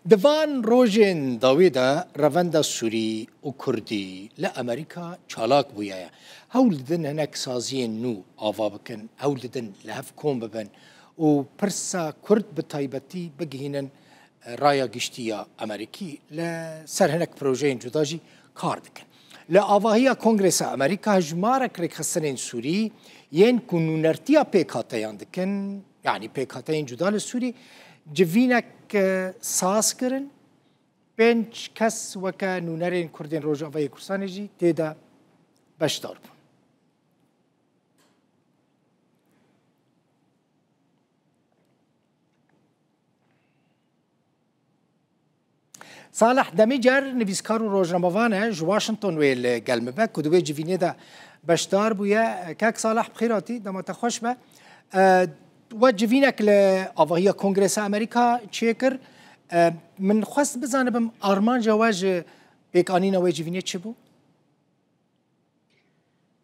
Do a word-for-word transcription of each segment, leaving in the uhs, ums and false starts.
Di van rojên dawî de revenda Sûrî û Kurdî li Amerîka çalak bûye ye. Hewl didin hinek saziyên nû ava bikin, hewl didin li hev kom bibin û pirsa Kurd bi taybetî bigihînin raya giştî ya Amerîkî. Li ser hinek projeyên cuda jî kar dikin. Li avahiya Kongresa Amerîka hejmarek rêkxistinên Sûrî yên ku nûnertiya pêkhateyan dikin, yanî pêkhateyên cuda li Sûrî, civînek, e, saz kirin. Pênc kes weke nûnerên Kurdên Rojavayê Kurdistanê jî tê de beşdar bûn. Salih Demîcer, nivîskar û rojnamevan e, ji Washington wê li gel me be, ku di wê civînê de beşdar bûye. Kek Salih, bi xêr hatî, dema te xweş be. E, we civînek li avahiya Kongresa Amerîka çêkir. E, min xwest bizanibim, armanca we ji pêkanîna wê civînê çi bû?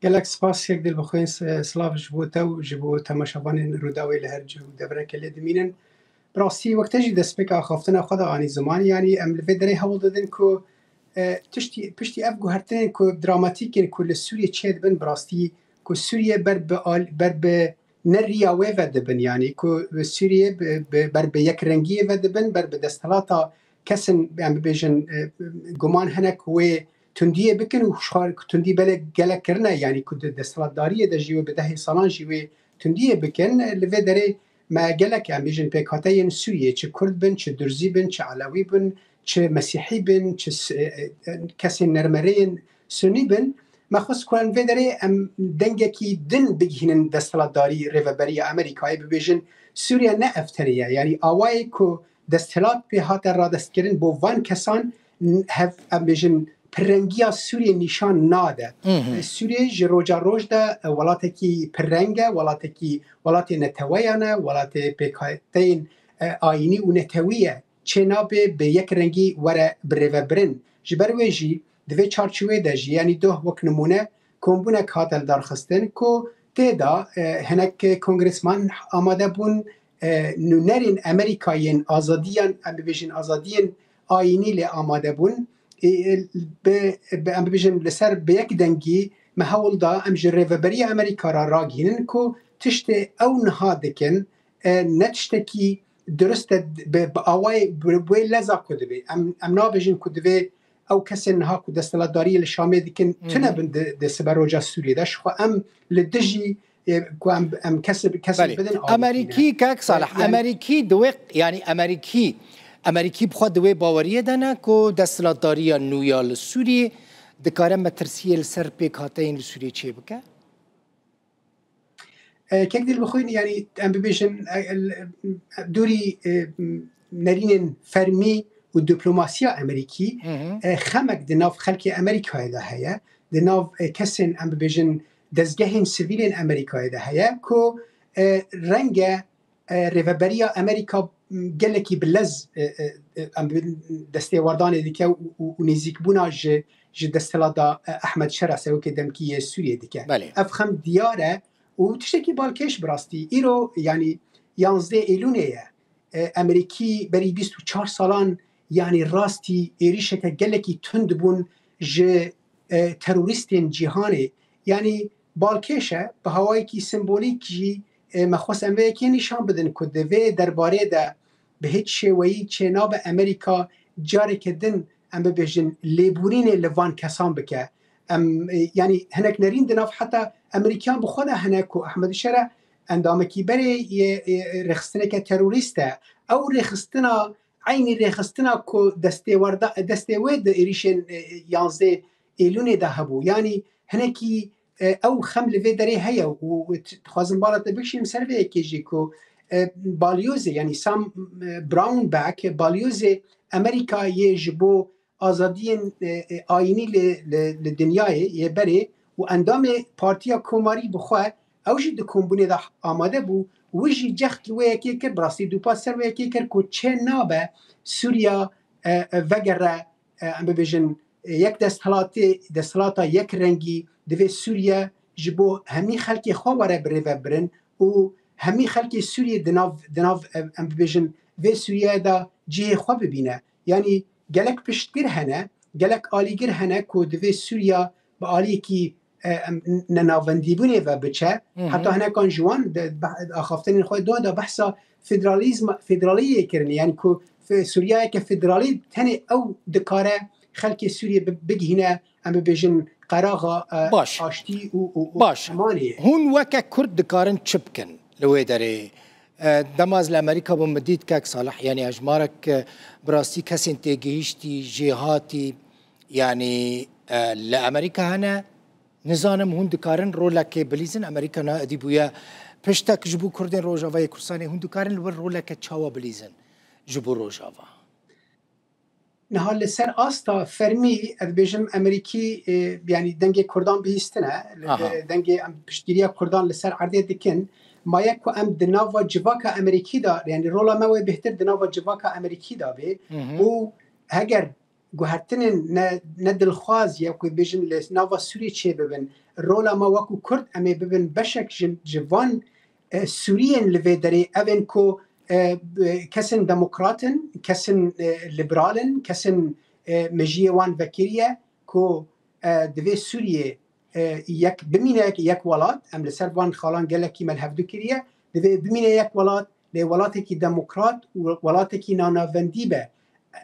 Gelek spas, yek dil bixwîn, s-, silav ji bo te û ji bo temaşevanên Rûdawê li her cih û devereke lê dimînin. Bi rastî, wek te jî destpêka axaftina xwe de anî ziman, yanî em li vê derê hewl didin ku, e, tiştî, piştî ev guhertinên ku dramatîk in ku li Sûriyê çêdibin, bi rastî ku Sûriye ber bi al-, ber bi ne riya wê ve dibin, yanî ku Sûriye bi, bi, ber bi yekrengiyê ve dibin, ber bi desthilata kesên, em bibêjin, e, guman hene ku wê tundiyê bikin û xwar-, ku tundî belê gelek kirine, yanî ku di desthilatdariyê de jî wê bi dehê salan jî wê tundiyê bikin. Li vê derê me gelek, em bêjin, pêkhateyên Sûriyê, çi Kurd bin, çi Durzî bin, çi Elewî bin, çi Mesîhî bin, çi s-, e, e, kesên nermereyên Sunî bin. Me xwest ku em vê derê em dengekî din bigihînin desthilatdarî, rêveberiya Amerîkayê, bibêjin Sûriye ne ev tenê ye. Yanî awayê ku desthilat pê hate radestkirin bo van kesan, n-, hev, em bêjin, pirrengiya Sûriyê nîşan nade. Hı hı. Sûriyê ji roja roj de, e, welatekî pirreng e, welatekî, welatê neteweyan e, welatê pêkhateyên, e, ayînî û netewî ye. Çê nabe bi yek rengî were birêvebirin. Ji ber wê jî di vê çarçovê de jî, yanî doh wek nimûne, kombûnek hate lidarxistin ku tê de, e, hinek kongresman amade bûn, e, nûnerên Amerîka yên azadiyan, em bibêjin azadiyên ayînî lê amade bûn. E, e, bi, bi, em bibêjin li ser bi yek dengî me hewl da em ji rêveberiya Amerîka re ragihînin ku tiştê ew niha dikin, e, ne tiştekî dirust e, bi, bi awayê, bi, bi wê leza ku divê. Em, em nabêjin ku divê ew kesên niha ku desthilatdariyê li Şamê dikin, Hı hı. tune bin di, di siberoca Sûriyê de. Ji xwe em li dijî, e, ku em, em kes, kes Belê. bidin Amerîkî, kek Salih, E, yani Amerîkî di wê, yani Amerîkî, Amerîkî bi xwe di wê baweriyê de ne ku desthilatdariya nû ya li Sûriyê dikare metirsiyê li ser pêkhateyên li Sûriyê çêbike? E, kek dil bixwîn, yani em bibêjin, e, e, dûrî, e, nerînên fermî û diplomasiya Amerîkî, Hı hı. e, xemek di nav xelkê Amerîkayê de heye, di nav, e, kesên, em bibêjin, dezgehên sivîlên Amerîkayê de heye ku, e, renge, e, rêveberiya Amerîka, m, gelekî bi lez, e, e, e, em bi destêwardanê dike û, û, û nêzîkbûna ji, ji desthilata, e, Ehmed Şera, serokê demkî yê Sûriyê dike. Belê. Ev xem diyar e û tiştekî balkêş bi rastî. Îro, yanî yanzdeh Êlûnê ye. E, Amerîkî berî bîst û çar salan, yanî rastî êrîşeke gelekî tund bûn ji, e, terorîstên cîhanê. Yanî balkêş e, bi hawayekî simbolîk jî, e, me xwest em vê yekê nîşan bidin ku di vê derbarê de bi hiç şêweyî çênabe Amerîka careke din, em bibêjin, lêborînê li van kesan bike. Em, e, yanî hinek nerîn di nav heta Amerîkiyan bi xwe de hene ku Ehmed Şera endamekî berê yê, e, rêxistineke terorîst e. Ew rêxistina, eynî rêxistina ku destê werda, destê wê di êrîşên, e, yanzdeh Êlûnê de hebû. Yanî hinekî, e, ew xem li vê derê heye û, û t-, dixwazim bala te bikişînim ser vê yekê jî ku, e, balyozê, yanî Sam, e, Brownback, balyozê Amerîka yê ji bo azadiyên, e, e, ayînî li, li, li dinyayê yê berê û endamê Partiya Komarî bi xwe, ew jî di kombûnê de amade bû. Wî jî cext li wê yekê kir, bi rastî dûpas ser wê yekê kir ku çê nabe Sûriya, e, e, vegere, e, em bibêjin, e, yek desthilatê, desthilata yek rengî, divê Sûriye ji bo hemî xelkê xwe were birêvebirin û hemî xelkê Sûriyê di nav, di nav, em, em bibêjin, vê Sûriyeyê de cihê xwe bibîne. Yanî gelek piştgir hene, gelek alîgir hene ku divê Sûriya bi aliyekî, e, em, nenavendîbûnê ve biçe. Hı hı. Heta hinekan ji wan de, be-, axaftinên xwe de, de behsa federalîzm, federaliyê kirin. Yanî ku fe-, Sûriyayeke federalî tenê ew dikare xelkê Sûriyê bi-, bigihîne, em bibêjin qeraxa, e, Baş. aştî û, û, û Baş. emanê. Hûn weke Kurd dikarin çi bikin li wê derê? E, dema ez li Amerîka bûm, min dît kek Salih, yanî hejmarek, e, bi rastî kesên têgihiştî, jêhatî, yanî, e, li Amerîka hene. Nizanim hûn dikarin rolekê bilîzin. Amerîka na êdî bûye piştek ji bo Kurdên Rojavayê Kurdistanê. Hûn dikarin li wir roleke çawa bilîzin ji bo Rojava? Niha li ser asta fermî, ez dibêjim, Amerîkî, e, yanî dengê Kurdan bihîstine, Aha. e, dengê em piştgiriya Kurdan li ser erdê dikin. Ma yek ku em di nava civaka Amerîkî de, yanî rola me wê bêhtir di nava civaka Amerîkî de bê. Hı hı. Û heger guhertinên ne, ne dilxwaz ya ku bêjin li nava Sûriyê çêbibin, rola me wekû Kurd em ê bibin beşek ji, ji van, e, Sûriyên li vê derê, ev ên ku, e, b-, kesên demokrat in, kesên, e, liberal in, kesên, e, mejiyê wan vekiriye ku, e, divê Sûriyê, e, yek bimîne, yek, yek welat, em li ser van xalan gelekî me li hevdu kiriye, divê bimîne yek welat, lê welatekî demokrat û welatekî nanavendî be.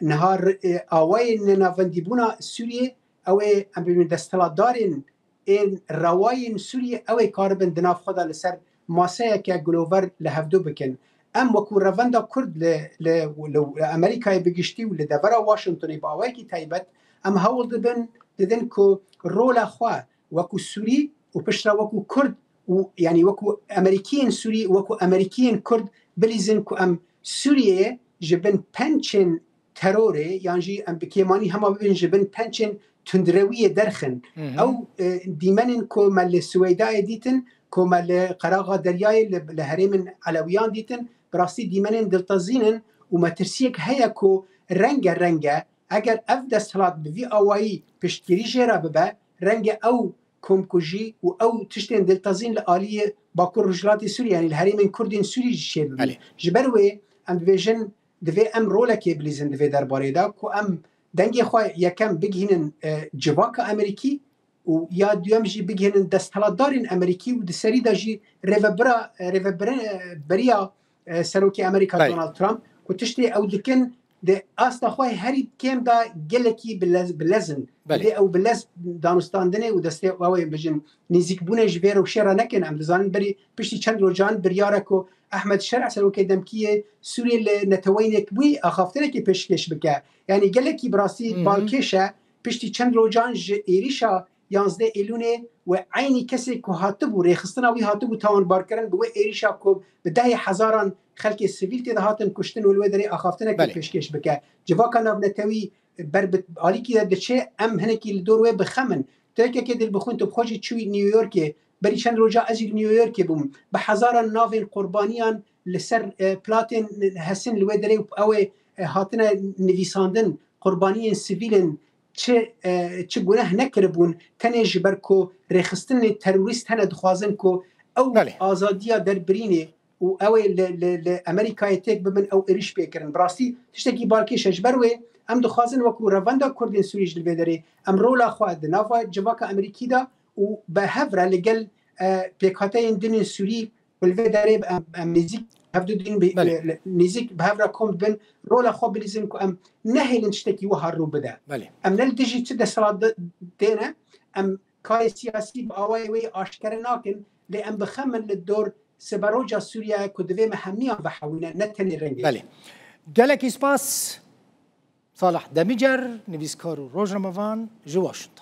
Niha r-, e, awayên nenavendîbûna Sûriyê, ew ê, em bibînin, desthilatdarên ên rewayên Sûriyê, ew ê karibin di nav xwe de li ser maseyeke gilover li hevdu bikin. Em wekû Revenda Kurd li, li, li, li Amerîkayê bi giştî û li devera Washingtonê bi awayekî taybet, em hewl dibin, didin ku rola xwe wekû Sûrî û piştre wekû Kurd û, yanî, wekû Amerîkiyên Sûrî û wekû Amerîkiyên Kurd bilîzin ku em Sûriyeyê ji bin pençên terorê yan jî em bi kêmanî hema bibin ji bin pençên tundrewiyê derxin. Hı hı. Ew, e, dîmenên ku me li Siweydayê dîtin, ku me li qeraxa deryayê li, li herêmên Elewiyan dîtin, bi rastî dîmenên diltezîn in û metirsiyek heye ku renge renge eger ev desthilat bi vî awayî piştgirî jê re bibe, renge ew komkujî û ew tiştên diltezîn li aliyê Bakur Rojhilatê Sûriyê, yanî li herêmên Kurdên Sûrî jî çêbibin. Belê. Ji ber wê em dibêjin, divê em rolekê bilîzin di vê derbarê de ku em dengê xwe yekem bigihînin, e, civaka Amerîkî û ya duyem jî bigihînin desthilatdarên Amerîkî û di serî de jî rêvebira, e, rêvebire-, e, beriya, e, Serokê Amerîka Belê. Donald Trump ku tiştê ew dikin di asta xwe herî kêm de gelekî bilez-, bilez in. Belê. Divê ew bilez danûstandinê û destê ew ê bijin nêzîkbûnê ji vê rewşê re nekin. Em dizanin berî piştî çend rojan biryare ku Ehmed Şer'a, serokê demkî yê Sûriyê, li Neteweyên Yekbûyî axaftinekê pêşkêş bike. Yanî gelekî bi rastî Hı hı. balkêş e. Piştî çend rojan ji êrîşa yanzdeh Êlûnê we eynî kesê ku hatibû, rêxistina wî hatibû tawanbarkirin, bi wê êrîşa ku bi dehê hezaran xelkê sivîl tê de hatin kuştin û li wê derê axaftinekê Belê. pêşkêş bike. Civaka navnetewî ber bi alîkî de diçe, em hinekî li dor wê bi xem in. Tu yekekê dil bixwîn, tu bi xwe jî çûyî New Yorkê. Berî çend roja ez jî li New Yorkê bûm. Bi hezaran navên qurbaniyan li ser, e, platên hesin li wê derê û ew ê, e, hatine nivîsandin. Qurbaniyên sivîl in, çi, e, çi guneh nekiribûn, tenê ji ber ku rêxistinê terorîst hene dixwazin ku ew Belê. azadiya derbirînê û ew ê li, li, li Amerîkayê têk bibin, ew êrîş pê kirin. Bi rastî tiştekî balkêş e. Ji ber wê em dixwazin wekû Revenda Kurdên Sûrî ji li vê derê em rola xwe di nava civaka Amerîkî de û bi hev re li gel, e, pêkhateyên din ên Sûrî ku li vê derê em, em nêzîk hevdu din bi, Belê. e, nêzîk bi hev re kom dibin, rola xwe bilîzin ku em nehêlin tiştekî wiha rû bide. Belê. Em ne li dijî çi desthilat de-, têne, em karê siyasî bi awayê wê aşkere nakin, lê em bi xem in li dor siberoca Sûriye ku divê me hemiyan vehewîne, ne tenê rengê. Belê. Gelekî spas Salih Demîcer, nivîskar û rojnamevan ji Washington.